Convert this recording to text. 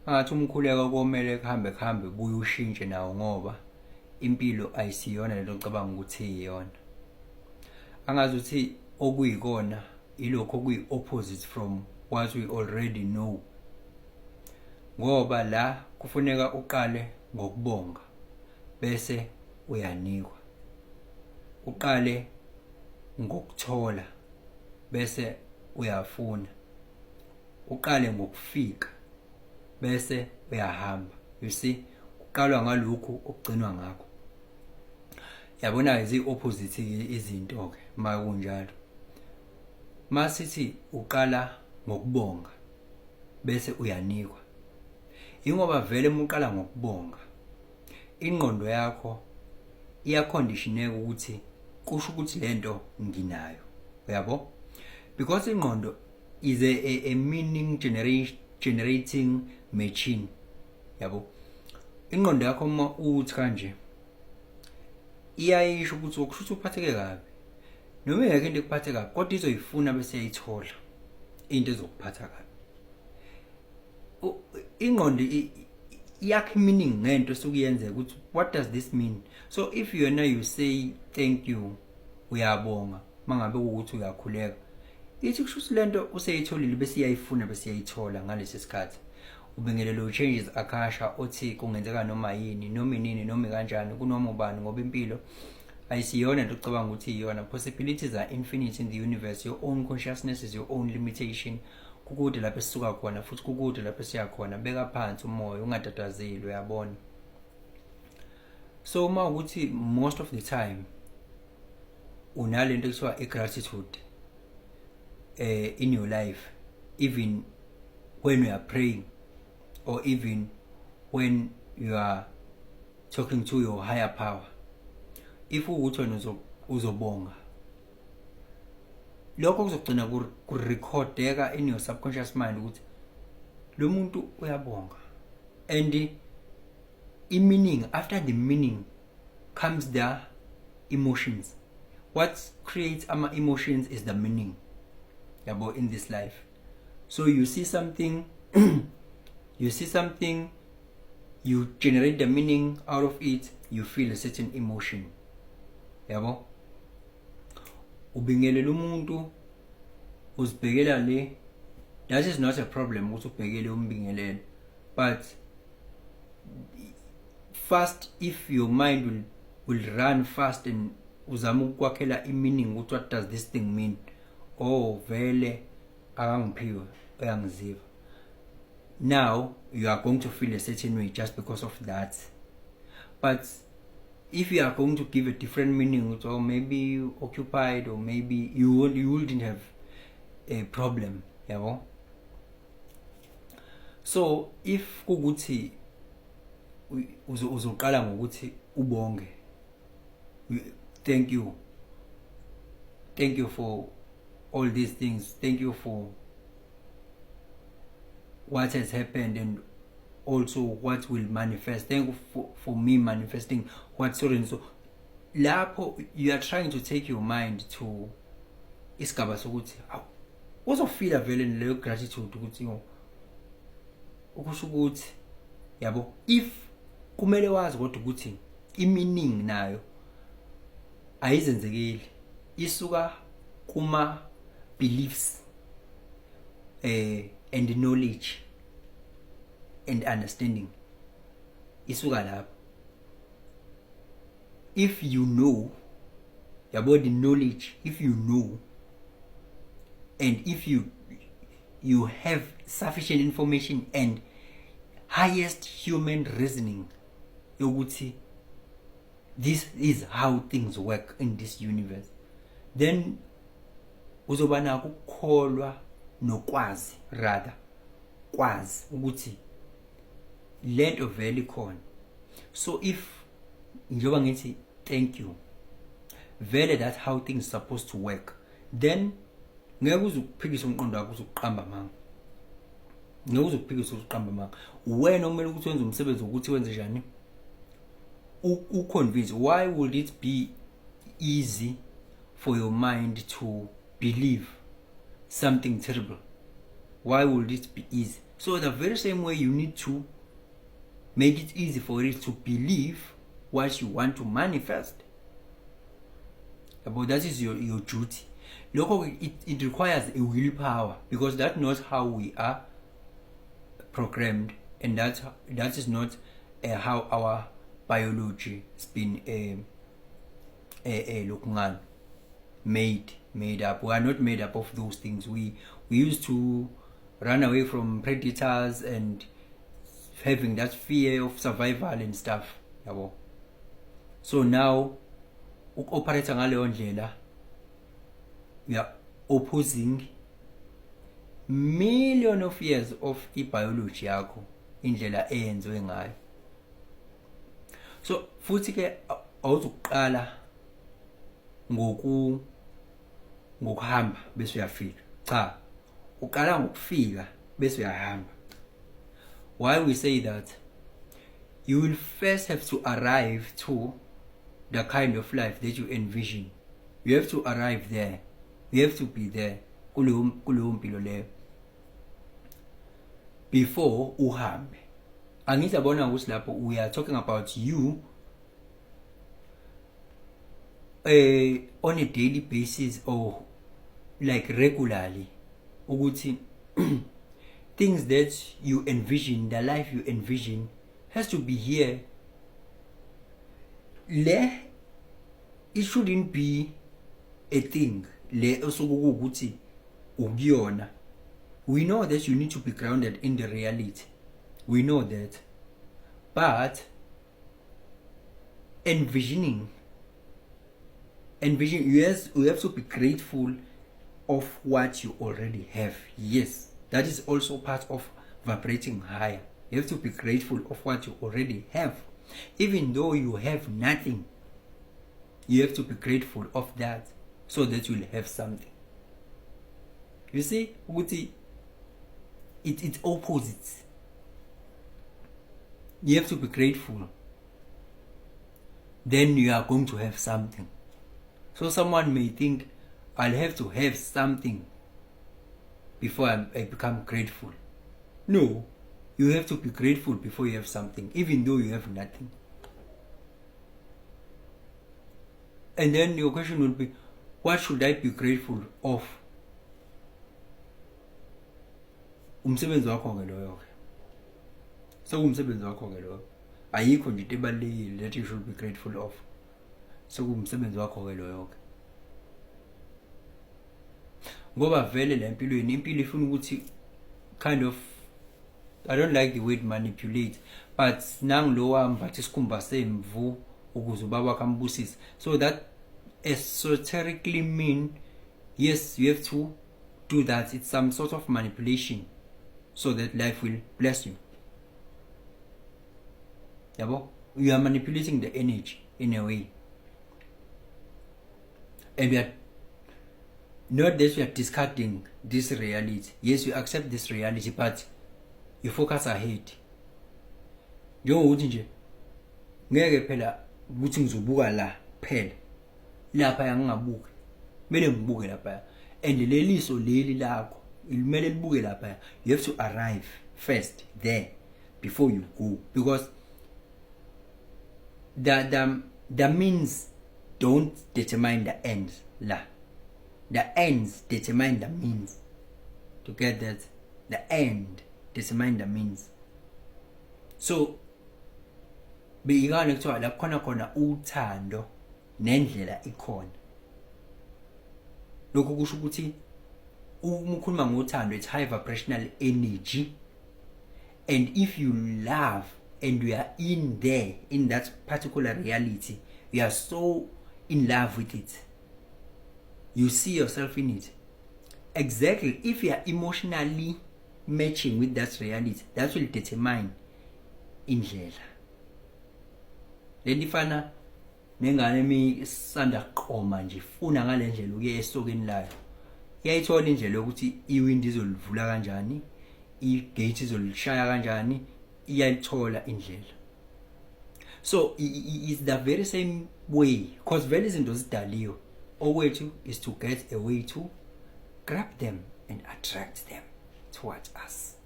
Ngathi umkhuleko komele kuhambe kuhambe buye ushintshe nawo, ngoba impilo ayisiyona lento ocabanga ukuthi iyona. Angazi ukuthi okuyikona ilokho okuyi-opposite from what we already know, ngoba la kufuneka uqale ngokubonga bese uyanikwa, uqale ngokuthola bese uyafuna, uqale ngokufika bese uyahamba. You see, kuqalwa ngalokhu okugcinwa ngakho. Yabona-ke, ziyi-opposite izinto-ke. Ma kunjalo, masithi uqala ngokubonga bese uyanikwa, ingoba vele uma uqala ngokubonga, ingqondo yakho iyaconditioneka ukuthi kusho ukuthi lento nginayo, uyabo, because ingqondo is a meaning generating machine, yabo. Ingqondo yakho uma uthi kanje iyayisho ukuthi okusho ukuthi uphatheke kabi, noma ingekho into ekuphathe kabi, kodwa izoyifuna bese yayithola into ezokuphatha kabi. Ingqondo iyakha meaning ngento esukuyenzeka ukuthi what does this mean. So if yona you say thank you, uyabonga, mangabe ukuthi uyakhuleka, ithi kusho ukuthi lento useyitholile, bese iyayifuna bese iyayithola. Ngalesi sikhathi ubingelelo Changes Akasha othi kungenzeka noma yini, noma inini, noma kanjani, kunoma ubani, ngoba impilo ayisiyona into ocabanga ukuthi iyona. Possibilities are infinite in the universe. Your own consciousness is your own limitation. Kukude lapho esisuka khona futhi kukude lapho esiya khona. Beka phansi umoya, ungatatazeli, uyabona. So uma ukuthi most of the time unalento ekuthiwa i-gratitude in your life, even when you are praying or even when you are talking to your higher power, if ukuthi wena uzobonga, lokho kuzogcina kurekhodeka in your subconscious mind ukuthi lo muntu uyabonga, and i-meaning, after the meaning comes the emotions. What creates ama emotions is the meaning, yabo, in this life. So you see something, you see something, you generate the meaning out of it, you feel a certain emotion, yabo. Ubingelela umuntu, uzibhekela le, that is not a problem ukuthi ubhekele umbingelelo, but fast, if your mind will run fast and uzama ukwakhela i-meaning ukuthi what does this thing mean, oh, vele akangiphiwe, uyangiziva, now you are going to feel a certain way just because of that. But if you are going to give a different meaning, or maybe you occupied, or maybe you won't, you wouldn't have a problem, yabo. So if kukuthi uzoqala ngokuthi ubonge, thank you, thank you for all these things, thank you for what has happened and also what will manifest, thank you for me manifesting what so and so, lapho you are trying to take your mind to isigaba sokuthi awu, uzofila vele leyo gratitude ukuthi yo, ukusho ukuthi, yabo, if kumele wazi kodwa ukuthi i-meaning nayo ayizenzekeli, isuka kuma beliefs and knowledge and understanding, isuka lapho. If you know, yabo, the knowledge, if you know and if you have sufficient information and highest human reasoning yokuthi this is how things work in this universe, then uzoba nako ukukholwa nokwazi, rather kwazi ukuthi lento vele ikhona. So if njengoba ngithi thank you, vele that's how things supposed to work, then ngeke uze ukuphikisa umqondo wakho uzokuqamba amanga, ngeke uze ukuphikisa uzoqamba amanga. Wena kumele ukuthi wenze umsebenzi wokuthi wenze njani uconvince. Why would it be easy for your mind to believe something terrible? Why would it be easy? So the very same way you need to make it easy for it to believe what you want to manifest. But that is your duty. Lokho it requires a willpower, because that's not how we are programmed, and that is not how our biology has been lokhu made up. We are not made up of those things. We used to run away from predators and having that fear of survival and stuff, yabo. So now uku-operate ngaleyo ndlela, we are opposing million of years of i-biology yakho, indlela eyenziwe ngayo. So futhi ke awuzukuqala ngokuhamba bese uyafika. Cha, uqala ngokufika bese uyahamba. Why we say that? You will first have to arrive to the kind of life that you envision. You have to arrive there, you have to be there kuleyo mpilo leyo before uhambe. Angithi yabona ukuthi lapho we are talking about you on a daily basis or like regularly, ukuthi things that you envision, the life you envision has to be here. Le it shouldn't be a thing le osuke ukuthi ukuyona. We know that you need to be grounded in the reality, we know that, but envisioning, envision, yes, you have to be grateful of what you already have. Yes, that is also part of vibrating higher. You have to be grateful of what you already have. Even though you have nothing, you have to be grateful of that so that you'll have something. You see ukuthi it's opposite. You have to be grateful, then you are going to have something. So someone may think, "I'll have to have something before I become grateful." No, you have to be grateful before you have something, even though you have nothing. And then your question will be, what should I be grateful of? Umsebenzi wakho ke loyo ke, sekuwumsebenzi wakho ke loyo. Ayikho nje into ebalulekile that you should be grateful of. Sekuwumsebenzi wakho ke loyo ke, ngoba vele la empilweni, impilo ifuna ukuthi kind of, I don't like the word manipulate, but nangilo wambatha isikhumba semvu ukuze ubaba wakhe ambusise. So that esoterically mean, yes, you have to do that. It's some sort of manipulation so that life will bless you, yabo. You are manipulating the energy in a way, and we are not that you are discarding this reality. Yes, you accept this reality, but you focus ahead. Njengokuthi nje ngeke phela ukuthi ngizobuka la kuphela, lapha ngingabuki, kumele ngibuke lapha. And leliso leli lakho limele libuke lapha. You have to arrive first there before you go, because the means don't determine the ends la. The ends determine the means. To get that, the end determine the means. So beyikane kuthiwa la khona khona uthando nendlela ikhona. Lokho kusho ukuthi uma ukhuluma ngothando, it's high vibrational energy, and if you love and you are in there, in that particular reality, you are so in love with it, you see yourself in it. Exactly. If you are emotionally matching with that reality, that will determine indlela. Lento ifana nengane emisanda kuqoma nje, ifuna ngale ndlela ukuya esokeni layo, iyayithola indlela yokuthi iwindi izolivula kanjani, igate izolishaya kanjani, iyayithola indlela. So it's the very same way, because vele izinto zidaliwe. Okwethu is to get a way to grab them and attract them towards us.